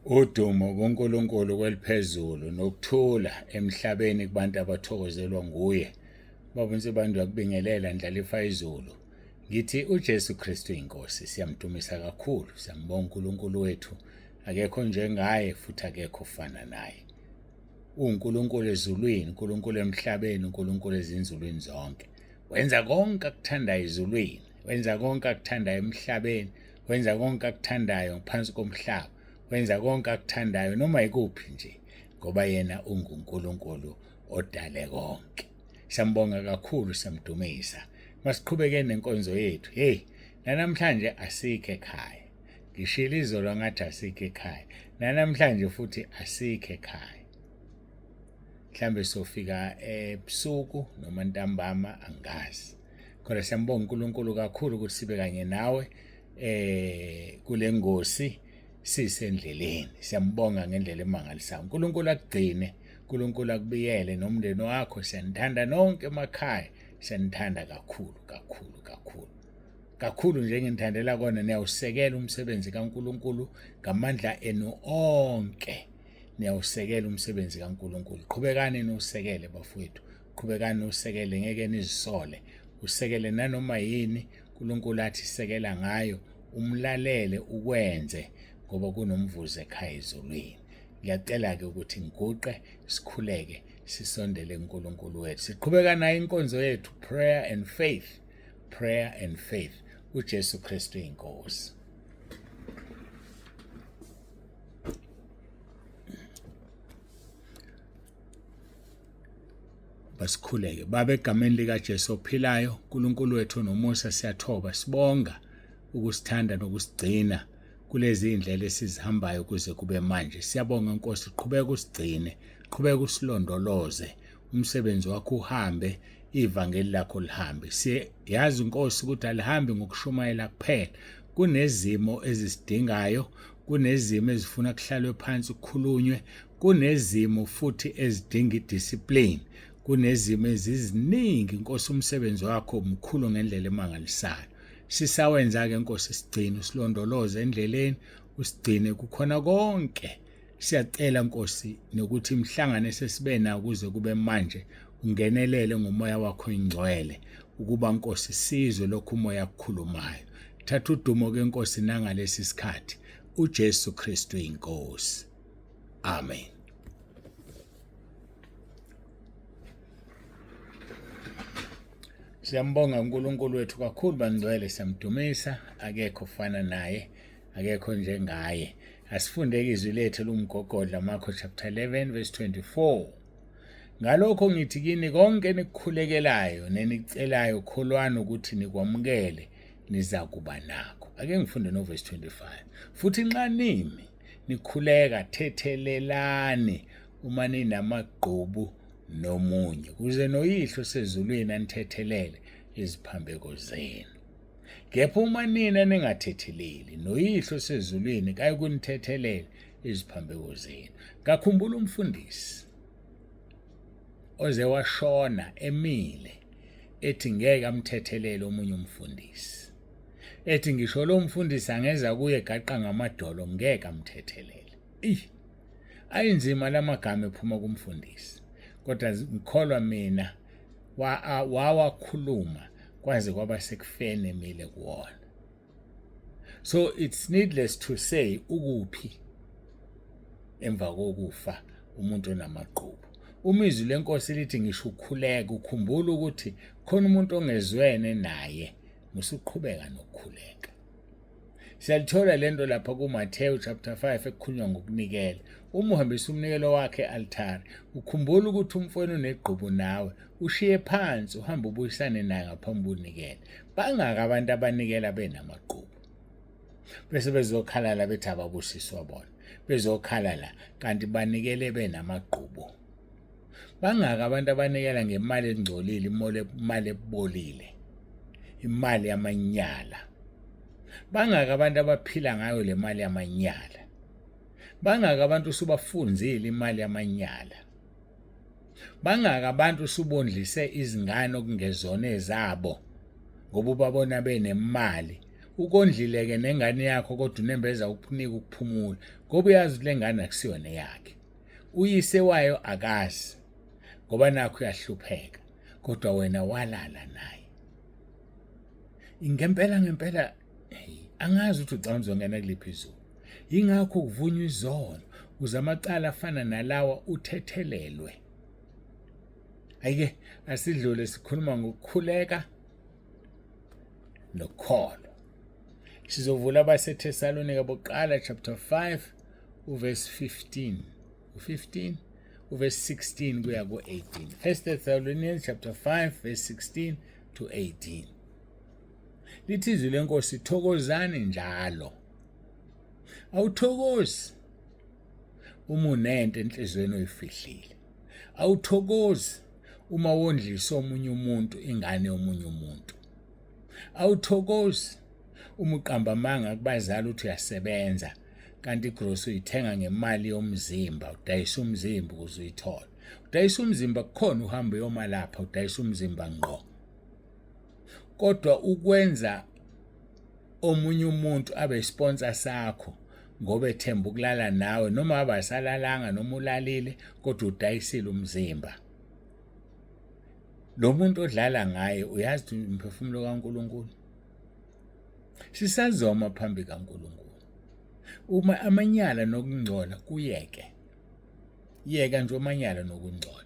Udumo kuNkulunkulu kweliphezulu nokuthula emhlabeni kubantu abathokozelwa nguye. Baba uNsibande uyakubingelela Ndlalifa izulu. Ngithi uJesu Kristu inkosi siyamdumisa kakhulu, siyambonga uNkulunkulu wethu. Akekho njengaye futhi akekho ofana naye. UNkulunkulu ezulwini, uNkulunkulu emhlabeni, uNkulunkulu ezinzulwini zonke. Wenza konke akuthandayo ezulwini, wenza konke akuthandayo emhlabeni, wenza konke akuthandayo ngaphansi komhlaba, wenza konke akuthandayo noma ikuphi nje, ngoba yena unguNkulunkulu odale konke. Siyambonga kakhulu, siyamdumisa. Masiqhubeke nenkonzo yethu. Hey, nanamhlanje asikho ekhaya. Ngishilo izolo ngathi asikho ekhaya. Nanamhlanje futhi asikho ekhaya. Mhlambe sofika ebusuku noma ntambama angazi. Kodwa siyambonga uNkulunkulu kakhulu ukuthi sibe kanye nawe kule ngosi sisendleleni. Siyambonga ngendlela emangalisayo. uNkulunkulu akugcine, uNkulunkulu akubiyele nomndeni wakho. Siyanithanda nonke emakhaya. Siyanithanda kakhulu kakhulu kakhulu. Kakhulu nje enginthandela kona niyawusekela umsebenzi kaNkulunkulu ngamandla enu onke. Niyawusekela umsebenzi kaNkulunkulu. Qhubekani niwusekele bafowethu. Qhubekani niwusekele ngeke nizisole. Usekele nanoma yini uNkulunkulu athi sekela ngayo, umlalele ukwenze ngoba kunomvuzo ekhaya ezulwini. Ngiyacela-ke ukuthi ngiguqe sikhuleke sisondele kuNkulunkulu wethu. Siqhubeka nayo inkonzo yethu prayer and faith. Prayer and faith. uJesu Kristu inkosi. Basikhuleke. Baba egameni likaJesu ophilayo, uNkulunkulu wethu nomusa siyathoba sibonga ukusithanda nokusigcina kulezi indlela esizihambayo kuze kube manje. Siyabonga Nkosi, qhubeka usigcine, qhubeka usilondoloze. Umsebenzi wakho uhambe, ivangeli lakho lihambe. Siyazi Nkosi ukuthi alihambi ngokushumayela kuphela. Kunezimo ezisidingayo, kunezimo ezifuna kuhlalwe phansi kukhulunywe, kunezimo futhi ezidinga idiscipline, kunezimo eziziningi Nkosi. Umsebenzi wakho mkhulu ngendlela emangalisayo. Sisawenza-ke Nkosi, sigcine usilondoloze endleleni, usigcine kukhona konke. Siyacela Nkosi nokuthi imihlangano esesibe nayo kuze kube manje ungenelele ngomoya wakho ingcwele ukuba Nkosi sizwe lokhu umoya akukhulumayo. Thatha udumo ke Nkosi nangalesi sikhathi. uJesu Kristu inkosi. Amen. Siyambonga uNkulunkulu wethu kakhulu bangcwele, siyamdumisa, akekho ofana naye, akekho njengaye. Asifunde izwi lethu lumgogodla Marko chapter 11 verse 24. Ngalokho ngithi kini konke enikukhulekelayo nenicelayo kholwani ukuthi nikwamukele nizakuba nakho. Ake ngifunde no verse 25. Futhi nxa nimi nikhuleka thethelelani uma ninamagqubu nomunye kuze noyihlo osezulwini anithethelele iziphambeko zenu. Kepha uma nina ningathetheleli noyihlo osezulwini kayikunithethelela iziphambeko zenu. Ngakhumbula umfundisi oze washona emile ethi ngeke amthethelele omunye umfundisi, ethi ngisho lo mfundisi angeza kuye gaqa ngamadolo ngeke amthethelele. Eyi, ayinzima lamagama ephuma kumfundisi, kodwa ngikholwa mina wawakhuluma kwaze kwaba sekufeni emile kuwona. So it's needless to say ukuphi emva kokufa umuntu onamagqubu. Uma izwi lenkosi lithi ngisho ukhuleka, ukhumbula ukuthi khona umuntu ongezwene naye, musuqhubeka nokukhuleka. Siyalithola lento lapha kuMathewu chapter 5 ekukhulunywa ngokunikela. Uma uhambisa umnikelo wakhe e-altare, ukhumbula ukuthi umfowenu unegqubu nawe, ushiye phansi uhambe ubuyisane naye ngaphambi kokunikela. Bangaka abantu abanikela benamagqubu. Bese bezokhala la bethi ababusiswa bona. Bezokhala la kanti banikele benamagqubu. Bangaka abantu abanikela ngemali engcolile, imali ebolile, imali yamanyala. Bangaka abantu abaphila ngayo le mali yamanyala. Bangaka abantu usubafunzile imali yamanyala. Bangaka abantu usubondlise izingane okungezona ezabo ngoba ubabona benemali. Ukondlile-ke nengane yakho kodwa unembeza ukunika ukuphumula ngoba uyazi ukuthi le ngane akusiyona eyakhe. Uyise wayo akazi ngoba nakho uyahlupheka kodwa wena walala naye. Ngempela ngempela angazi ukuthi ucabanga uzongena kuliphi izulu. Yingakho kuvunywa izono ukuze amacala afana nalawa uthethelelwe. Ayike asidlule sikhuluma ngokukhuleka nokukholwa. Sizovula abaseThesalonika bokuqala chapter 5 uverse 15 u15 uverse 16 kuya ku-18. First Thessalonians chapter 5 verse 16 to 18. Lithi izwi lenkosi thokozani njalo. Awuthokozi uma unento enhliziyweni oyifihlile. Awuthokozi uma wondlisa omunye umuntu ingane yomunye umuntu. Awuthokozi uma uqamba amanga kubazali uthi uyasebenza kanti igrosi uyithenga ngemali yomzimba, udayisa umzimba ukuze uyithole. Udayisa umzimba kukhona uhambe uyoma lapha, udayisa umzimba ngqo. Kodwa ukwenza omunye umuntu abe sponsor sakho ngoba ethemba ukulala nawe noma abasalalanga noma ulalile kodwa udayisile umzimba. Lo muntu odlala ngaye uyazi umphefumulo kaNkulunkulu. Sisazoma phambi kaNkulunkulu. Uma amanyala nokungcola kuyeke. Yeka nje amanyala nokungcola.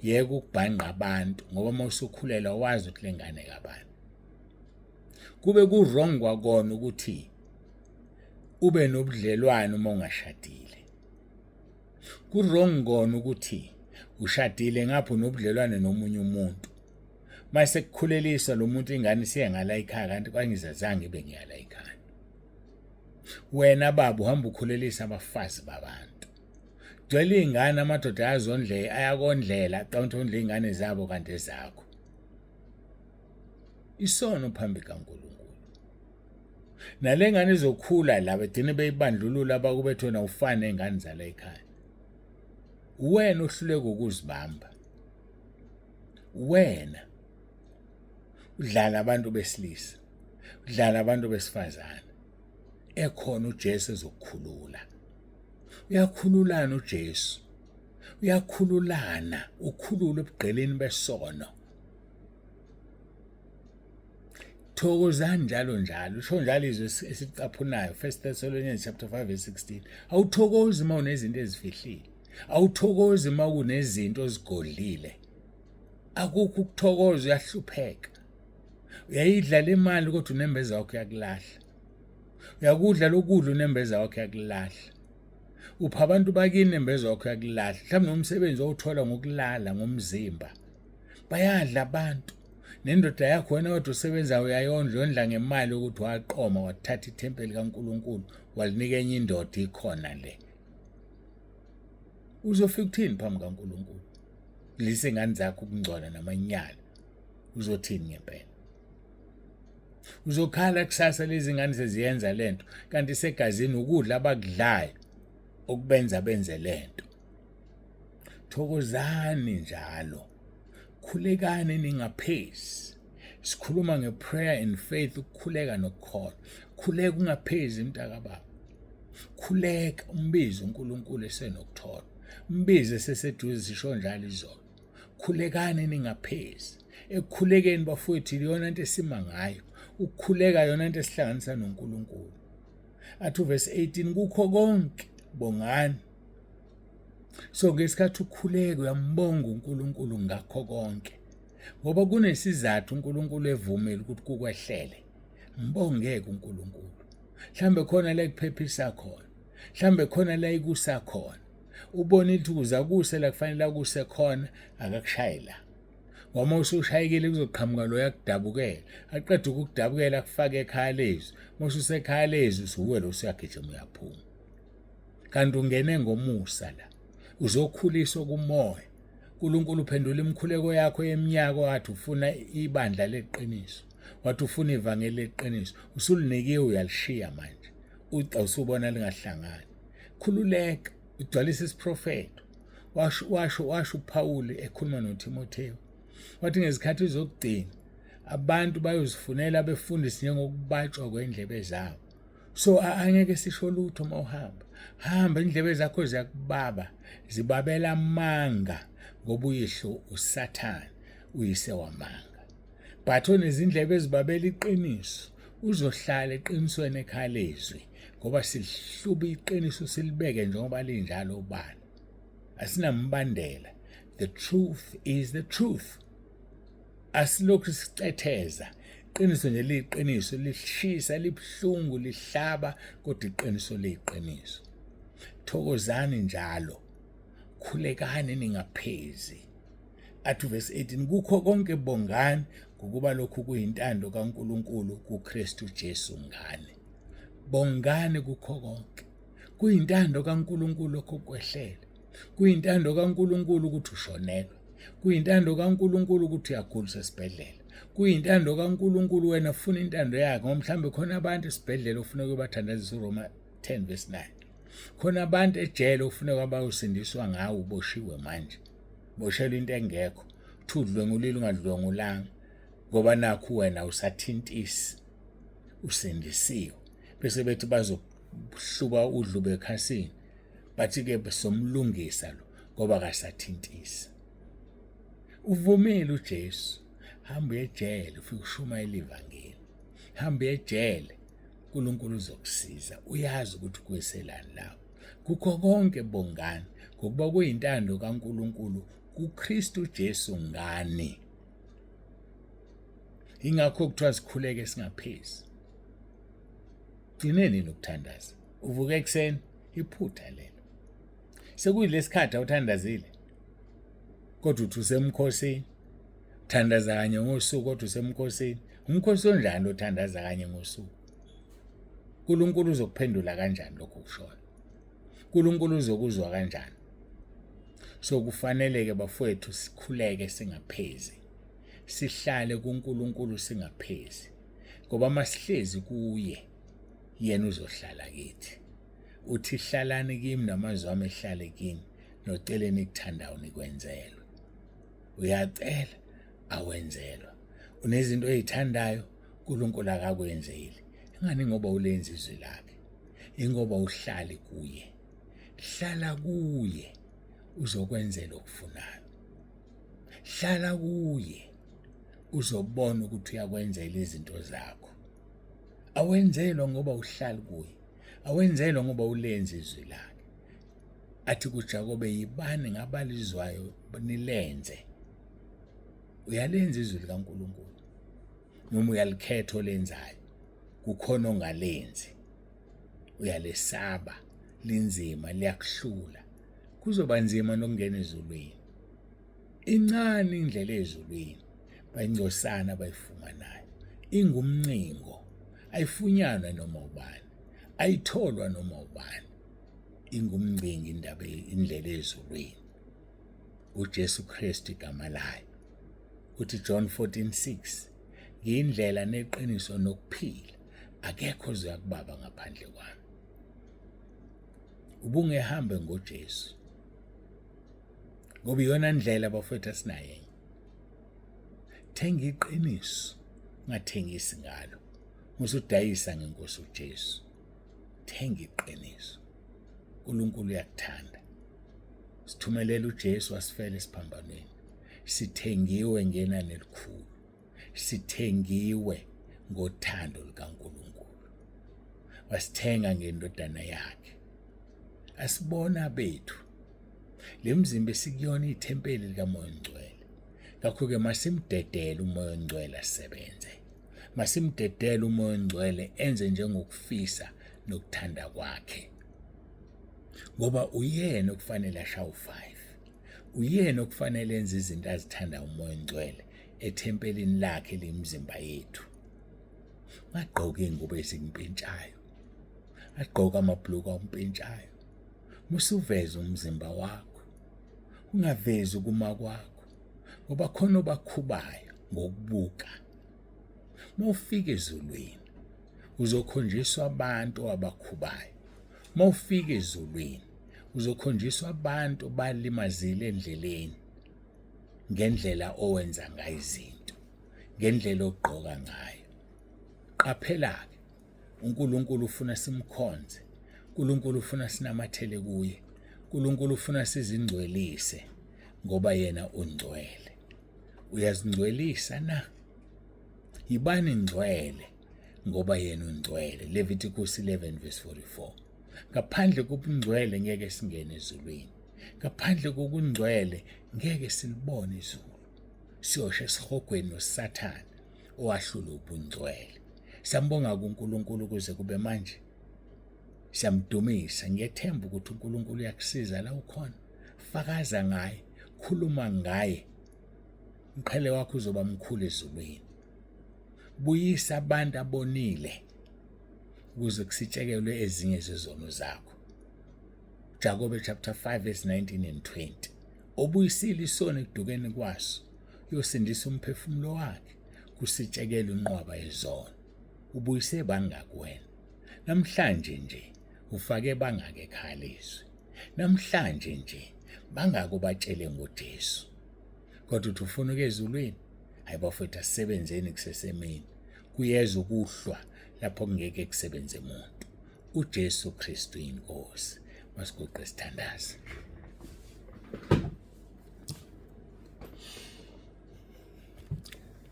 Yeka ukubhanqa abantu ngoba uma usukhulelwa wazi ukuthi lengane kabani. Kube ku wrong kwakona ukuthi ube nobudlelwano uma ungashadile. Ku wrong kona ukuthi ushadile ngapho nobudlelwane nomunye umuntu. Mase kukhuleliswa lo muntu ingane isiye ngala ekhaya kanti kwangizazange ibe ngiyala ekhaya. Wena baba uhamba ukhulelisa abafazi babantu. Gcwele iy'ngane amadoda ayazondlela ayakondlela acabanga ukuthi ondla iy'ngane zabo kanti ezakho. Isono phambi kaNkulunkulu. Nale ngane izokhula la begcine beyibandlulula bakube wena ufane ney'ngane zala ekhaya. Uwena ohluleka ukuzibamba. Wena udlala abantu besilisa, udlala abantu besifazane. Ekhona uJesu ezokukhulula. Uyakhululana uJesu. Uyakhululana, ukhulule ebugqilini besono. Thokozani njalo njalo, usho njalo izwi esicaphunayo First Thessalonians chapter 5 verse 16. Awuthokozi uma unezinto ezifihlile. Awuthokozi uma kunezinto ozigodlile. Akukho ukuthokoza, uyahlupheka. Uyayidla le mali kodwa unembeza wakho uyakulahla. Uyakudla lokudla unembeza wakho uyakulahla. Upha abantu bakini nembeza wakho uyakulahla. Mhlawumbe nomsebenzi owuthola ngokulala ngomzimba. Bayadla abantu. Nendoda yakho wena kodwa usebenza uyayondla yondla ngemali ukuthi waqoma wathatha ithempeli kaNkuluNkulu walinika enye indoda ikhona le. Uzofika uthini phambi kaNkuluNkulu? Lise ingane zakho ukungcola namanyala. Uzothini ngempela? Uzokhala kusasa lezi ngane seziyenza lento kanti segazini ukudla abakudlayo okubenza benze lento. Thokozani njalo. Khulekani ningaphezi. Sikhuluma ngeprayer and faith, ukukhuleka nokukholwa. Khuleka ungaphezi mntakababa. Khuleka umbize uNkulunkulu esenokuthola. Umbize seseduze sisho njalo izolo. Khulekani ningaphezi. Ekukhulekeni bafowethu iyona into esima ngayo. Ukukhuleka yona into esihlanganisa noNkulunkulu. Athi uverse 18 kukho konke bongani. So ngesikhathi ukhuleka uyambonga uNkulunkulu ngakho konke. Ngoba kunesizathu uNkulunkulu evumile ukuthi kukwehlele. Mbongeke uNkulunkulu. Mhlambe khona la ekuphephisa khona. Mhlambe khona la ikusa khona. Ubona ukuthi ukuze akuse la kufanele akuse khona akakushaye la. Ngoba usushayekile kuzoqhamuka lo yakudabukela. Aqeda ukukudabukela akufake ekhaya lezwi. Uma ususekhaya lezwi usuwe lo usuyagijima uyaphuma. Kanti ungene ngomusa la. Uzokhuliswa kumoya. uNkulunkulu uphendula imikhuleko yakho yeminyaka wathi ufuna ibandla leqiniso. Wathi ufuna ivangeli leqiniso. Usulinikiwe uyalishiya manje. Uca usubona lingahlangani. Khululeka, ugcwalise isiprofetho. Washo washo washo uPaul ekhuluma noTimotheo. Wathi ngezikhathi zokugcina Abantu bayozifunela abefundisi njengokubatshwa kwendlebe zabo. So angeke sisho lutho uma uhamba. Hamba, indlebe zakho ziyakubaba, zibabela amanga ngoba uyihlo uSathane, uyise wamanga. But onezindlebe ezibabela iqiniso uzohlala eqinisweni ekhaya lezwi, ngoba silihluba iqiniso silibeke njengoba linjalo obala. Asinambandela. The truth is the truth. Asilokhu sicetheza. Iqiniso nje liyiqiniso, lishisa, libuhlungu, lihlaba, kodwa iqiniso liyiqiniso. Thokozani njalo, khulekani ningaphezi. Athi verse 18, kukho konke bongani, ngokuba lokhu kuyintando kaNkuluNkulu kuKristu Jesu ngani. Bongani kukho konke. Kuyintando kaNkuluNkulu lokho kwehlele. Kuyintando kaNkuluNkulu ukuthi ushonelwe. Kuyintando kaNkuluNkulu ukuthi uyagula esibhedlela. Kuyintando kaNkuluNkulu wena ufuna intando yakhe, ngoba mhlambe khona abantu esibhedlela ofuneka ubathandazise, uRoma 10 verse 9. Khona abantu ejele ofuneka bayosindiswa ngawe, uboshiwe manje. Boshelwa into engekho. Uthi udlwengulile ungadlwengulanga, ngoba nakhu wena usathintisi, usindisiwe. Bese bethi bazohluba udlube ekhasini, bathi-ke somlungisa lo ngoba akasathintisi. Uvumile uJesu, hamba ejele ufike ushumayela ivangeli. Hamba ejele, uNkulunkulu uzokusiza. Uyazi ukuthi kuyiselani lapho. Kukho konke bongani, ngokuba kuyintando kaNkulunkulu kuKristu Jesu ngani. Ingakho kuthiwa sikhuleke singaphezi. Gcineni nokuthandaza. Uvuka ekuseni, iphutha lelo. Sekuyilesikhathi awuthandazile, kodwa uthi usemkhosini. Thandaza kanye ngosuku, kodwa usemkhosini. Umkhosi onjani othandaza kanye ngosuku? uNkulunkulu uzokuphendula kanjani lokho kushoyo? uNkulunkulu uzokuzwa kanjani? So kufanele-ke bafowethu sikhuleke singaphezi, sihlale kuNkulunkulu singaphezi, ngoba masihlezi kuye yena uzohlala kithi. Uthi hlalani kimi namazwi ami ehlale kini, noceleni ekuthandayo nikwenzelwe. Uyacela awenzelwa. Unezinto oyithandayo uNkulunkulu akakwenzeli. Ingani? Ngoba ulenza izwi lakhe, ingoba uhlali kuye. Hlala kuye, uzokwenzela okufunayo. Hlala kuye, uzobona ukuthi uyakwenzela izinto zakho. Awenzelwa ngoba uhlali kuye, awenzelwa ngoba ulenza izwi lakhe. Athi kuJakobe, yibani ngabalizwayo nilenze. Uyalenza izwi likaNkulunkulu noma uyalikhetha olenzayo? Kukhona ongalenzi, uyalesaba, linzima, liyakuhlula. Kuzoba nzima nokungena ezulwini. Incane indlela ezulwini, bayingcosana abayifumanayo, ingumncingo, ayifunyanwa noma ubani, ayitholwa noma ubani. Ingumncingo indaba, indlela ezulwini. uJesu Kristu igama layo. Uthi John 14:6, ngiyindlela neqiniso nokuphila, akekho ozoya kubaba ngaphandle kwami. Ubungehambe ngoJesu, ngoba iyona ndlela bafowethu, asinayo enye. Thenga iqiniso, ungathengisi ngalo, musudayisa ngenkosi uJesu. Thenga iqiniso. uNkulunkulu uyakuthanda. Sithumelela uJesu wasifela esiphambanweni. Sithengiwe ngenani elikhulu, sithengiwe ngothando likaNkulunkulu. Wasithenga ngendodana yakhe. Asibona bethu le mzimba esikuyona ithempeli likaMoya oNgcwele. Ngakho-ke masimdedele uMoya oNgcwele asebenze, masimdedele uMoya oNgcwele enze njengokufisa nokuthanda kwakhe, ngoba uyena okufanele ashaye u-5, uyena okufanele enze izinto azithanda uMoya oNgcwele ethempelini lakhe liyimizimba yethu. Ungagqoki iy'ngubo ezikumpintshayo, agqoke amabhuluku awumpintshayo. Musuveza umzimba wakho, ungavezi ukuma kwakho, ngoba khona obakhubayo ngokubuka. Uma ufika ezulwini uzokhonjiswa abantu abakhubayo. Uma ufika ezulwini uzokhonjiswa abantu balimazile endleleni ngendlela owenza ngayo izinto, ngendlela ogqoka ngayo. Qaphela-ke, uNkulunkulu ufuna simkhonze, uNkulunkulu ufuna sinamathele kuye, uNkulunkulu ufuna sizingcwelise ngoba yena ungcwele. Uyazingcwelisa na? Yibani ngcwele ngoba yena ungcwele. Leviticus 11 verse 44. Ngaphandle kobungcwele ngeke singene ezulwini. Ngaphandle kokungcwele ngeke silibone izulu. Siyosha esihogweni noSathane owahlula ubungcwele. Siyambonga kuNkulunkulu kuze kube manje. Siyamdumisa. Ngiyethemba ukuthi uNkulunkulu uyakusiza la ukhona. Fakaza ngaye, khuluma ngaye. Umqhele wakho uzoba mkhulu ezulwini. Buyisa abantu abonile ukuze kusitshekelwe ezinye zezono zakho. Jakobe chapter 5 verse 19 and 20. Obuyisile isono ekudukeni kwaso uyosindisa umphefumulo wakhe kusitshekela inqwaba yezono. Ubuyise bangaki wena? Namhlanje nje ufake bangaki ekhaya lezwi? Namhlanje nje bangaki obatshele ngoJesu? Kodwa uthi ufuna ukuya ezulwini? Hayi bafowethu, asisebenzeni kusesemini. Kuyeza ukuhlwa lapho kungeke kusebenze muntu. UJesu Kristu inkosi. Masiguqe sithandaze.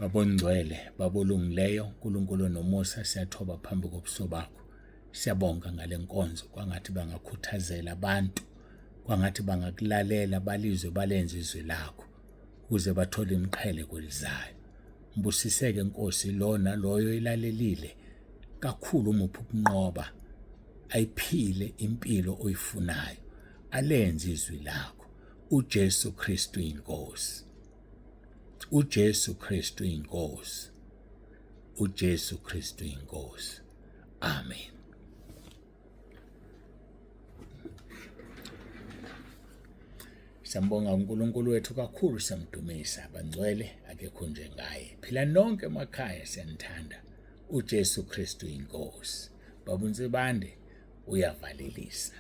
Baba ongcwele, Baba olungileyo, uNkulunkulu onomusa, siyathoba phambi kobuso bakho. Siyabonga ngale nkonzo, kwangathi bangakhuthazela abantu, kwangathi bangakulalela balizwe balenze izwi lakho ukuze bathole imiqhele kwelizayo. Mbusiseke Nkosi lo naloyo ilalelile kakhulu, umuphi ukunqoba, ayiphile impilo oyifunayo, alenze izwi lakho. uJesu Kristu inkosi. uJesu Kristu inkosi. uJesu Kristu inkosi. Amen. Siyambonga uNkulunkulu wethu kakhulu, siyamdumisa. Bangcwele, akekho njengaye. Phila nonke emakhaya, siyanithanda. uJesu Kristu inkosi. Baba uNsibande uyavalelisa.